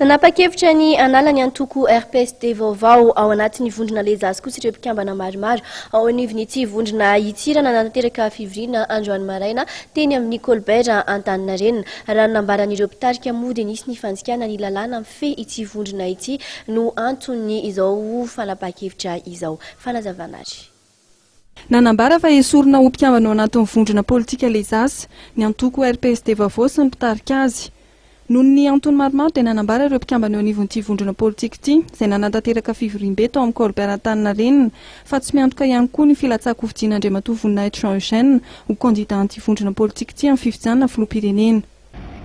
Nanapa-kevitra ny hanala ny antoko RPSD vaovao ao anatin'ny vondrona Les As kosa ireo mpikambana maromaro ao anivon'ity vondrona ity raha nanatanteraka fivoriana androany maraina teny amin'ny Colbert Antaninarenina. Raha ny nambaran'ireo mpitarika moa dia nisy ny fandikana ny lalàna mifehy ity vondrona ity no anton'ny izao fanapahan-kevitra izao. Fanazavana ary. Nanambara fa esorina ho mpikambana ao anatin'ny vondrona politika Les As ny antoko RPSD vaovao sy ny mpitarika azy. Noho ny antony maromaro dia nanambara ireo mpikambana eo anivon'ity vondrona politika ity, izay nanatanteraka fivoriambe tao amin'ny Colbert Antaninarenina, fa tsy miantoka ihany koa ny filatsahan-kofidian'Andriamatoa Voninahitry Jean Eugène ho kandida an'ity vondrona politika ity amin'ny fifidianana filoham-pirenena.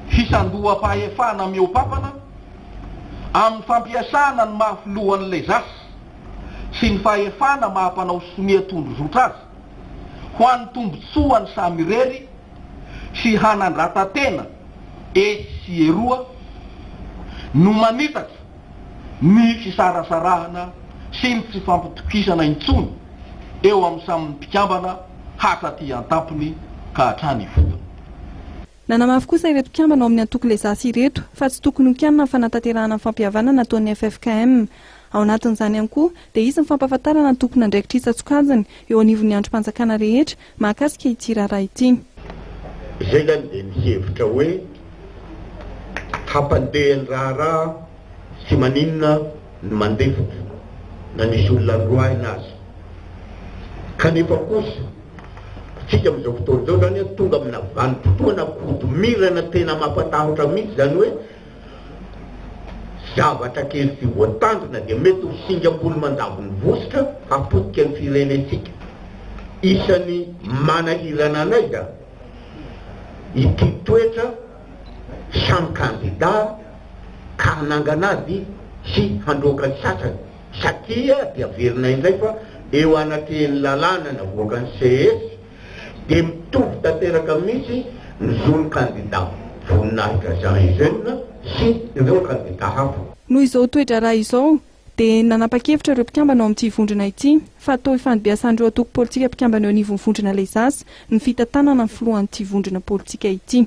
Fisandoham-pahefana mihoa-pampana amin'ny fampiasana ny maha filohan'ny Les As sy ny fahefana maha mpanao sonia tondrozotra azy ho an'ny tombontsoany samy irery sy hanandratan-tena etsy sy eroa no manitatra ny fisarasarahana sy ny tsy fampitokisana intsony eo amin'ny samy mpikambana hatraty an-tampony ka hatrany ifotony. Nanamafy kosa ireto mpikambana ao amin'ny antoko Les As ireto fa tsy tokony hokianina ny fanatanterahana ny fampihavanana nataon'ny ffkm. Ao anatin'izany ihany koa dia hisy ny fampahafantarana ny tompon'andraikitra isan-tsokajiny eo anivon'ny andrim-panjakana rehetra mahakasika ity raharaha ity. Izay izany dia mihevitra hoe hampandeha ny raharaha tsy maninona ny mandefitra na nisy olona noroahina aza. Kanefa kosa Tsika amin'izao fotoana izao izany tonga amina vanim-potoana kodomirana tena mampatahotra mihitsy izany hoe zavatra kely tsy voatandrina dia mety ho singam-bolo mandavo ny vositra hapotika ny firenentsika. Isan'ny manahirana anay izany ity toetra samy kandida ka hanangana ady sy handroaka ny sasany. Satria dia averina indray fa eo anatrehan'ny lalàna navoakan'ny ces dia mitovy tanteraka mihitsy ny zon'ny kandida Voninahitra Jean Eugène sy ireo kandida hafa. Noho izao toe-draharaha izao dia nanapa-kevitra ireo mpikambana ao amin'ity vondrona ity fa atao hifandimbiasan'ireo antoko politika mpikambana eo anivon'ny vondrona Les As ny fitantanana ny filohan'ity vondrona politika ity.